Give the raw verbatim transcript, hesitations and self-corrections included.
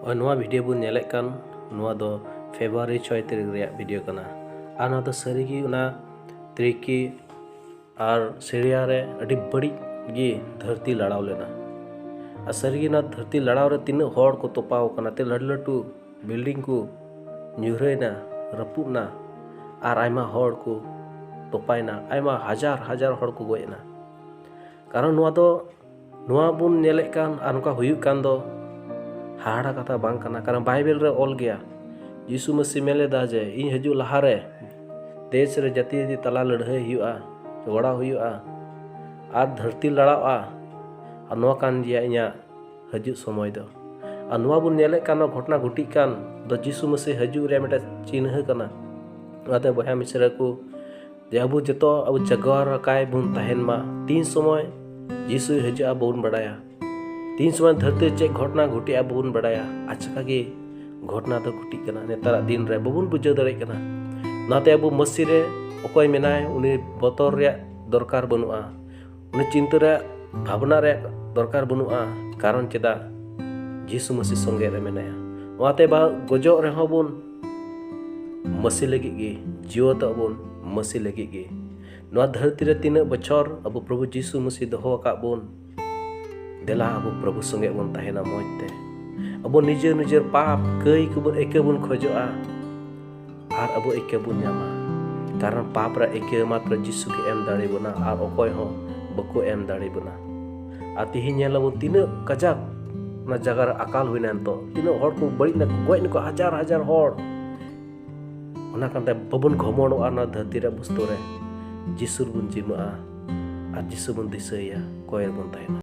ᱱᱚᱜᱼᱚᱭ ᱱᱚᱣᱟ ᱵᱷᱤᱰᱤᱭᱳ ᱵᱚᱱ ᱧᱮᱞᱮᱫ ᱠᱟᱱ, ᱱᱚᱣᱟ ᱫᱚ ᱯᱷᱮᱵᱽᱨᱩᱣᱟᱨᱤ ᱪᱷᱚᱭ ᱛᱟᱹᱨᱤᱠᱷ ᱨᱮᱭᱟᱜ ᱵᱷᱤᱰᱤᱭᱳ ᱠᱟᱱᱟ᱾ ᱟᱨ ᱱᱚᱣᱟ ᱫᱚ ᱥᱟᱹᱨᱤᱜᱮ ᱚᱱᱟ ᱛᱩᱨᱠᱤ ᱟᱨ ᱥᱤᱨᱤᱭᱟ ᱨᱮ ᱟᱹᱰᱤ ᱵᱟᱹᱲᱤᱡ ᱜᱮ ᱫᱷᱟᱹᱨᱛᱤ ᱞᱟᱲᱟᱣ ᱞᱮᱱᱟ᱾ ᱟᱨ ᱥᱟᱹᱨᱤᱜᱮ ᱚᱱᱟ ᱫᱷᱟᱹᱨᱛᱤ ᱞᱟᱲᱟᱣ ᱨᱮ ᱛᱤᱱᱟᱹᱜ ᱦᱚᱲ ᱠᱚ ᱛᱚᱯᱟᱣ ᱟᱠᱟᱱᱟ, ᱛᱤᱱᱟᱹᱜ ᱞᱟᱹᱴᱩ ᱞᱟᱹᱴᱩ ᱵᱤᱞᱰᱤᱝ ᱠᱚ ᱧᱩᱨᱦᱟᱹᱭᱱᱟ, ᱨᱟᱹᱯᱩᱫ ᱮᱱᱟ, ᱟᱨ ᱟᱭᱢᱟ ᱦᱚᱲ ᱠᱚ ᱛᱚᱯᱟᱭᱱᱟ, ᱟᱭᱢᱟ ᱦᱟᱡᱟᱨ ᱦᱟᱡᱟᱨ ᱦᱚᱲ ᱠᱚ ᱜᱚᱡ ᱮᱱᱟ᱾ ᱠᱟᱨᱚᱱ ᱱᱚᱣᱟ ᱫᱚ, ᱱᱚᱣᱟ ᱵᱚᱱ ᱧᱮᱞᱮᱫ ᱠᱟᱱ ᱟᱨ ᱱᱚᱝᱠᱟ ᱦᱩᱭᱩᱜ ᱠᱟᱱ ᱫᱚ ᱦᱟᱦᱟᱲᱟ ᱠᱟᱛᱷᱟ ᱵᱟᱝ ᱠᱟᱱᱟ᱾ ᱠᱟᱨᱚᱱ ᱵᱟᱭᱵᱮᱞ ᱨᱮ ᱚᱞ ᱜᱮᱭᱟ, ᱡᱤᱥᱩ ᱢᱟᱹᱥᱤ ᱢᱮᱱ ᱞᱮᱫᱟ ᱡᱮ, "ᱤᱧ ᱦᱤᱡᱩᱜ ᱞᱟᱦᱟᱨᱮ ᱫᱮᱥ ᱨᱮ ᱡᱟᱹᱛᱤ ᱡᱟᱹᱛᱤ ᱛᱟᱞᱟ ᱞᱟᱹᱲᱦᱟᱹᱭ ᱦᱩᱭᱩᱜᱼᱟ, ᱡᱷᱚᱜᱽᱲᱟ ᱦᱩᱭᱩᱜᱼᱟ, ᱟᱨ ᱫᱷᱟᱹᱨᱛᱤ ᱞᱟᱲᱟᱜᱼᱟ, ᱟᱨ ᱱᱚᱣᱟ ᱠᱟᱱ ᱜᱮᱭᱟ ᱤᱧᱟᱹᱜ ᱦᱤᱡᱩᱜ ᱥᱚᱢᱚᱭ ᱫᱚ᱾" ᱟᱨ ᱱᱚᱣᱟ ᱵᱚᱱ ᱧᱮᱞᱮᱫ ᱠᱟᱱ, ᱱᱚᱣᱟ ᱜᱷᱚᱴᱚᱱᱟ ᱜᱷᱚᱴᱤᱜ ᱠᱟᱱ ᱫᱚ ᱡᱤᱥᱩ ᱢᱟᱹᱥᱤ ᱦᱤᱡᱩᱜ ᱨᱮᱭᱟᱜ ᱢᱤᱫᱴᱮᱱ ᱪᱤᱱᱦᱟᱹ ᱠᱟᱱᱟ᱾ ᱚᱱᱟᱛᱮ ᱵᱚᱭᱦᱟ ᱢᱤᱥᱨᱟ ᱠᱚ, ᱡᱮ ᱟᱵᱚ ᱡᱚᱛᱚ ᱟᱵᱚ ᱡᱟᱜᱽᱣᱟᱨ ᱟᱠᱟᱭ ᱵᱚᱱ ᱛᱟᱦᱮᱱ ᱢᱟ᱾ ᱛᱤᱱ ᱥᱚᱢᱚᱭ ᱡᱤᱥᱩᱭ ᱦᱤᱡᱩᱜᱼᱟ ᱵᱟᱵᱚᱱ ᱵᱟᱲᱟᱭᱟ, ᱛᱤᱱ ᱥᱚᱢᱚᱭ ᱫᱷᱟᱹᱨᱛᱤ ᱨᱮ ᱪᱮᱫ ᱜᱷᱚᱴᱚᱱᱟ ᱜᱷᱚᱴᱤᱜᱼᱟ ᱵᱟᱵᱚᱱ ᱵᱟᱲᱟᱭᱟ᱾ ᱟᱪᱠᱟ ᱜᱮ ᱜᱷᱚᱴᱚᱱᱟ ᱫᱚ ᱜᱷᱚᱴᱤᱜ ᱠᱟᱱᱟ, ᱱᱮᱛᱟᱨᱟᱜ ᱫᱤᱱ ᱨᱮ ᱵᱟᱵᱚᱱ ᱵᱩᱡᱷᱟᱹᱣ ᱫᱟᱲᱮᱭᱟᱜ ᱠᱟᱱᱟ᱾ ᱚᱱᱟᱛᱮ ᱟᱵᱚ ᱢᱟᱹᱥᱤ ᱨᱮ ᱚᱠᱚᱭ ᱢᱮᱱᱟᱭ, ᱩᱱᱤ ᱵᱚᱛᱚᱨ ᱨᱮᱭᱟᱜ ᱫᱚᱨᱠᱟᱨ ᱵᱟᱹᱱᱩᱜᱼᱟ, ᱩᱱᱤ ᱪᱤᱱᱛᱟᱹ ᱨᱮᱭᱟᱜ ᱵᱷᱟᱵᱽᱱᱟ ᱨᱮᱭᱟᱜ ᱫᱚᱨᱠᱟᱨ ᱵᱟᱹᱱᱩᱜᱼᱟ᱾ ᱠᱟᱨᱚᱱ ᱪᱮᱫᱟᱜ? ᱡᱤᱥᱩ ᱢᱟᱹᱥᱤ ᱥᱚᱸᱜᱮ ᱨᱮ ᱢᱮᱱᱟᱭᱟ᱾ ᱚᱱᱟᱛᱮ ᱵᱟ ᱜᱚᱡᱚᱜ ᱨᱮᱦᱚᱸ ᱵᱚᱱ ᱢᱟᱹᱥᱤ ᱞᱟᱹᱜᱤᱫ ᱜᱮ, ᱡᱤᱣᱮᱫᱚᱜ ᱵᱚᱱ ᱢᱟᱹᱥᱤ ᱞᱟᱹᱜᱤᱫ ᱜᱮ᱾ ᱱᱚᱣᱟ ᱫᱷᱟᱹᱨᱛᱤ ᱨᱮ ᱛᱤᱱᱟᱹᱜ ᱵᱚᱪᱷᱚᱨ ᱟᱵᱚ ᱯᱨᱚᱵᱷᱩ ᱡᱤᱥᱩ ᱢᱟᱹᱥᱤ ᱫᱚᱦᱚ ᱟᱠᱟᱫ ᱵᱚᱱ, ᱫᱮᱞᱟ ᱟᱵᱚ ᱯᱨᱚᱵᱷᱩ ᱥᱚᱸᱜᱮ ᱵᱚᱱ ᱛᱟᱦᱮᱱᱟ ᱢᱚᱡᱽ ᱛᱮ᱾ ᱟᱵᱚ ᱱᱤᱡᱮᱨ ᱱᱤᱡᱮᱨ ᱯᱟᱯ ᱠᱟᱹᱭ ᱠᱚᱵᱚᱱ ᱟᱹᱭᱠᱟᱹ ᱵᱚᱱ ᱠᱷᱚᱡᱚᱜᱼᱟ, ᱟᱨ ᱟᱵᱚ ᱟᱹᱭᱠᱟᱹ ᱵᱚᱱ ᱧᱟᱢᱟ᱾ ᱠᱟᱨᱚᱱ ᱯᱟᱯ ᱨᱮᱭᱟᱜ ᱟᱹᱭᱠᱟᱹ ᱢᱟᱛᱨᱚ ᱡᱤᱥᱩ ᱜᱮ ᱮᱢ ᱫᱟᱲᱮ ᱵᱚᱱᱟ, ᱟᱨ ᱚᱠᱚᱭ ᱦᱚᱸ ᱵᱟᱠᱚ ᱮᱢ ᱫᱟᱲᱮ ᱵᱚᱱᱟ᱾ ᱟᱨ ᱛᱮᱦᱮᱧ ᱧᱮᱞ ᱟᱵᱚᱱ ᱛᱤᱱᱟᱹᱜ ᱠᱟᱡᱟᱠ ᱚᱱᱟ ᱡᱟᱭᱜᱟ ᱨᱮ ᱟᱠᱟᱞ ᱦᱩᱭᱱᱟ, ᱱᱤᱛᱚᱜ ᱛᱤᱱᱟᱹᱜ ᱦᱚᱲ ᱠᱚ ᱵᱟᱹᱲᱤᱡ ᱱᱟᱠᱚ, ᱜᱚᱡ ᱱᱟᱠᱚ ᱦᱟᱡᱟᱨ ᱦᱟᱡᱟᱨ ᱦᱚᱲ᱾ ᱚᱱᱟ ᱠᱟᱱᱛᱮ ᱵᱟᱵᱚᱱ ᱜᱷᱚᱢᱚᱱᱚᱜᱼᱟ ᱱᱚᱣᱟ ᱫᱷᱟᱹᱨᱛᱤ ᱨᱮ ᱵᱚᱥᱛᱩ ᱨᱮ, ᱡᱤᱥᱩ ᱨᱮᱵᱚᱱ ᱡᱤᱢᱟᱹᱜᱼᱟ ᱟᱨ ᱡᱤᱥᱩ ᱵᱚᱱ ᱫᱤᱥᱟᱹᱭᱟ, ᱠᱚᱭ ᱨᱮᱵᱚᱱ ᱛᱟᱦᱮᱱᱟ᱾